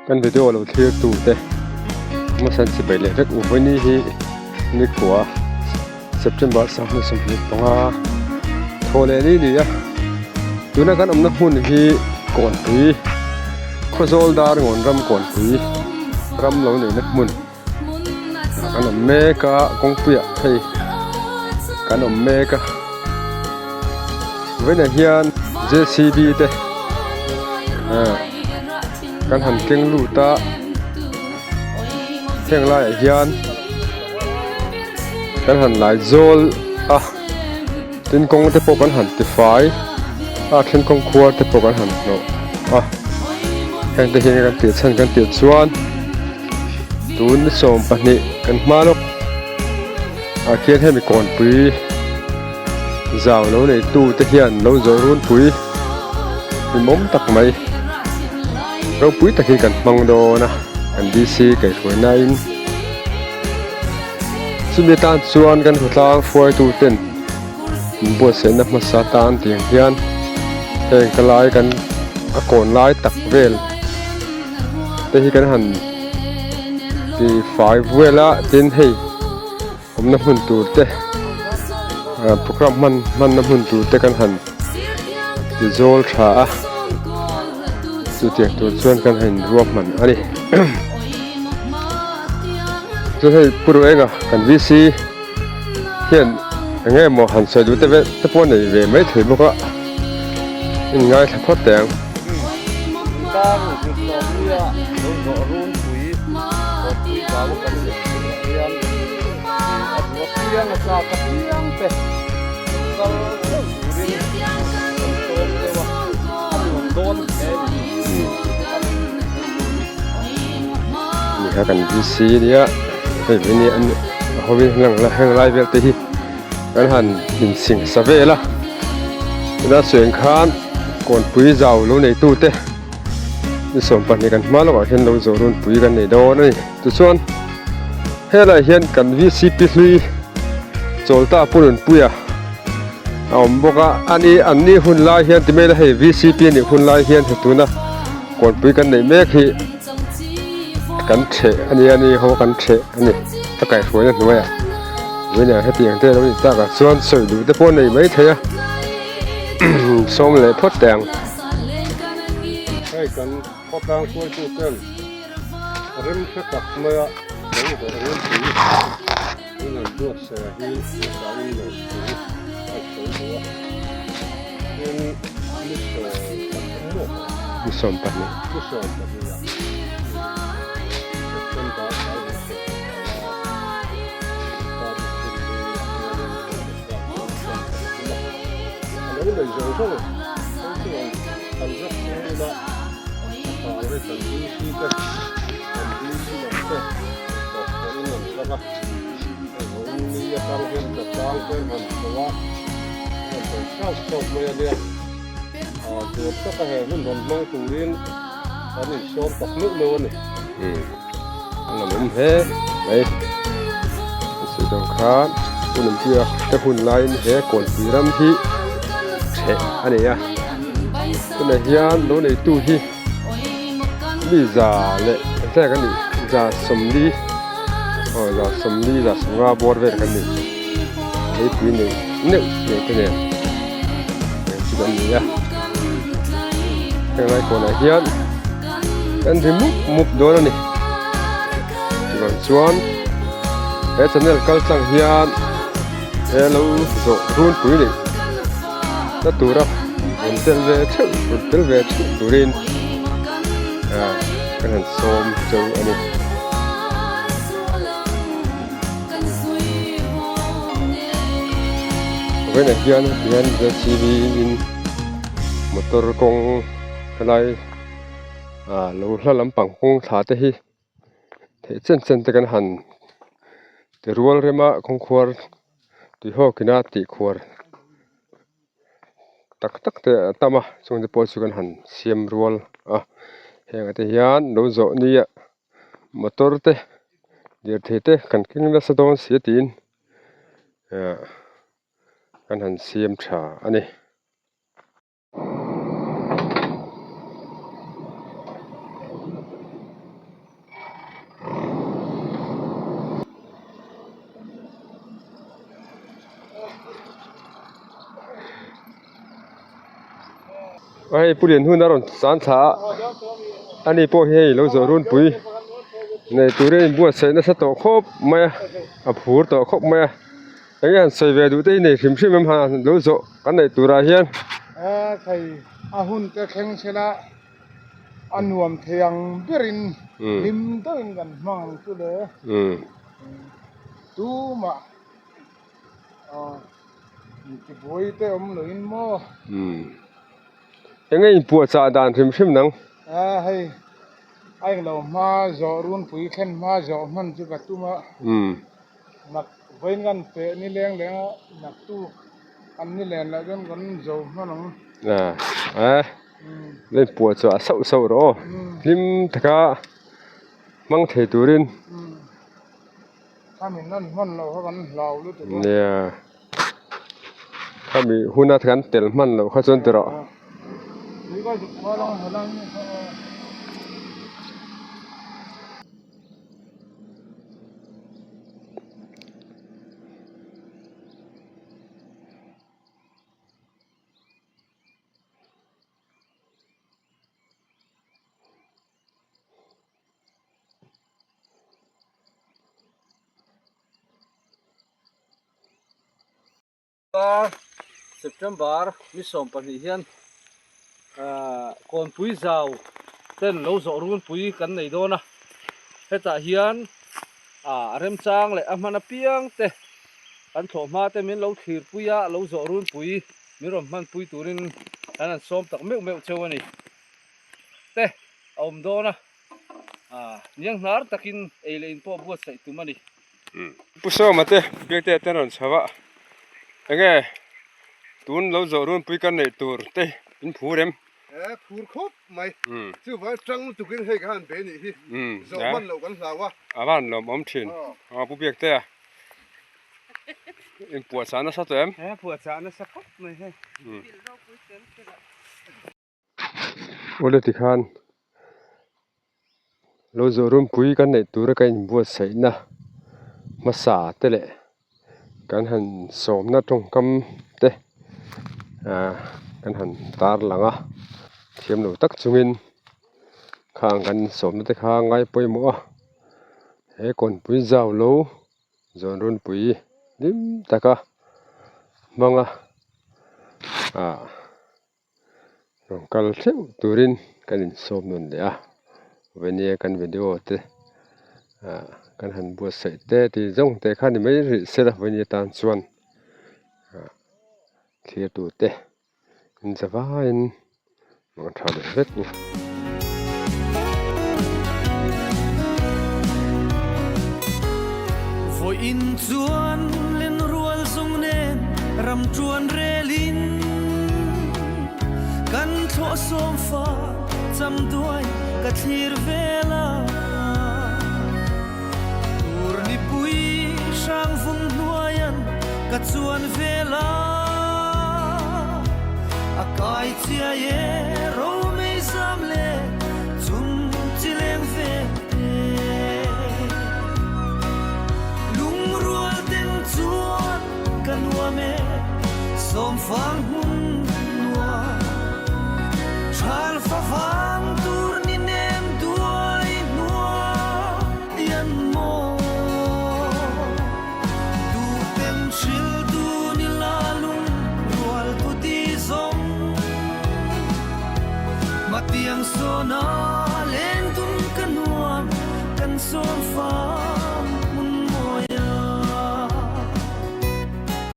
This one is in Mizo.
Kan video lo thlir tu te hmasan chibai leh vek u vawiini hi nikhua September 25 thaw leh ni ni a tuna kan awmna hmun hi kawnpui khawzawl dar ngawn ram kawnpui ram lo neihna hmun kan awm mek a kawngpuiah hei kan awm mek a vawiinah hian J C B te ah kan han keng lut a heng laiah hian kan han lai zawl a tin kawng te pawh kan han tifai a then kawng khuar te pawh kan han hnawh a heng te hian kan tih chhan kan tih chuan. Tun ni 12 kan hma lawk ah khian hemi kawnpui zau lo nei tu te hian lo zawh runpui hlimawm tak mai ropui takin kan hmang dawn a kan DC kaihhruaina in chumi atan chuan kan khawtlang hruaitu ten inbuatsaihna hmasa tan tiang hian heng ka lai kan a kawn lai tak vel. Te hi kan han ti fai vel a tin hei awmna hmun tur te ah program hman hmanna hmun tur te kan han ti zawl tha a chutiang tur chuan kan han ruahman a ni chuan hei pu Ruenga kan V C hian eng nge maw han sawi duh te ve te pawh a nei ve maithei bawk a in ngaithla phawt teh ang. Dar zirtawpnia lo zawh runpui kawppui zau kan neih hunah hian a duh apiang a chak apiang te lo kal deuh turin kan sawm deuh a, a nuam dawn hle ni. Ni kha kan VC nia hei mai ni an hovin hlang heng lai vel te hi kan han insing sa vel a tuna suiang khan kawnpui zau lo neitute ni 12 kan hma lawkah hian lo zawh runpui kan nei dawn a ni tichuan helaiah hian kan VCP hlui chawlta pu Nunpuia a awm bawk a ani an ni hun lai hian ti mai ila hei VCP a nih hun lai hian he tuna kawnpui kan neih mek hi kan theh a ni a ni ho kan theh a ni a kaihhruaina hnuaiah vawiinah hetiang te a lo nih takah chuan sawi duh te pawh a nei maithei a sawm leh phawt teh ang. Hei kan khawtlang hruaitu ten rem hre tak maia lo zawh runpui in an buatsaih hi hmasain lo thu a sawi duh a tin ni 14 maw Ni 12. Ni 12 ah September 25 a lo nei zawng zawng ho chuan kan rak thung ila a fang hi kan DC te kan DC lam te tawp pawhin an tlang a hei vawiin ni atang hian ka tlang te an han chho a an han sawi sauh sauh mai a nia ah tur taka he hun rawn hmang turin kan insawm tak meuh meuh a ni. A la awm hle mai chutah khan hun an tia te hun laiin he kawnpui ram hi ṭheh a nei a tunah hian lo neitu hi mi za leh vel a ni 40 aw 40 50 bawr vel kan ni leipui nei neuh neuh te nen chu kan ni a henglai kawnah hian. Kan ri mup mup dawn a ni. Chuvang chuan he channel kal tlang hian he lo zawh runpui neih na tura rawn tel ve theuh rawn tel ve theuh turin ah kan han sawm cheu a ni. Vawiinah hian hetiang hian JCB in motor kawng helai ah lo hla lampang kawng thla te hi theih chen chen te kan han ti rual rem a kawngkhuar tihawkina tihkhuar tak tak te a tam a chung te pawh chu kan han siam rual a heng ah te hian lo zawh nia motor te lirthei te kan keng nasa dawn si a tiin ah kan han siam tha a ni. Hei Pu Lianhun a rawn chan thla a, ani pawh hi hei lo zawh runpui nei turin a inbuatsaih nasa tawh khawp mai a, a phur tawh khawp mai a, eng nge han sawi ve duh te hi nei hrim hrim em han lo zawh kan neih turah hian. Thei a hun te thleng sela a nuam thei ang berin hlim deuhin kan hmang ang chu le tumah. Intibuai te awm lo in maw? Eng nge inpuahchah dan hrim hrim nang? A hei a englo hma zawh runpui thlen hma zawh hman chu ka tum a. Nak vawiin kan feh ni leng leng a naktuk an ni len lah chuan kan zo hman ang. A la inpuahchah sauh sauh rawh aw. Hlim taka hmang thei turin. Khami nan hman loh kha kan hlau lutuk a. Nia. Khami huna kan tel hman loh kha chuan tiraw. Tui ka zuk kual ang helai mi kha aw. September ni 12 hian Kawnpui zau ten lo zawh runpui kan nei dawn a, hetah hian a remchang leh a hman apiang te kan thlawh hma te min lo thlirpui a, lo zawh runpui min rawn hmanpui turin kan han sawm tak meuh meuh cheu a ni. Te a awm dawn a, niang hnar takin ei leh in pawh buatsaih tum a ni. Pu Sawma te biakte te an rawn chho a, enge tun lo zawh runpui kan neih tur te in phur em? E phur khawp mai, chuvang tang lutukin hei ka han be nih hi, zawh hman loh kan hlau a. A van lawmawm thin, Pu Biaktea in puahchah nasa tawh em? E puahchah nasa khawp mai hei. Awle tikhan lo zawh runpui kan neih tura kan inbuatsaihna hmasa te leh kan han sawmna tawngkam te ahh kan han tar lang a thiam lo tak chungin khang kan sawmna te kha ngai pawimawh a he kawnpui zau lo zawn runpui hlim taka hmanga ahh. Rawn kal theuh turin kan insawm nawn leh a vawnia kan video te ah kan han buatsaih te tih zawng te kha ni mai rih se la vawnia tan chuan ah thlir tur te in za vaiin mang tha leh vek ni. Vawiin chuan lenrual zawng nen ram tuan relin kan thlawh sawm fa cham duai ka thlir vel a. Tur nipui hrang vung hnuaian ka chuan vel a, a kai chiai e romei zam le chum chi leng vel te. Lungrual ten chuan ka nuam e sawmfang hmun nuam Thal fa vang tur ni nem duai hnuai an maw Tu ten hril tu ni la lung rual tu ti zawng Matiang sawna len dun ka nuam kan sawmfang.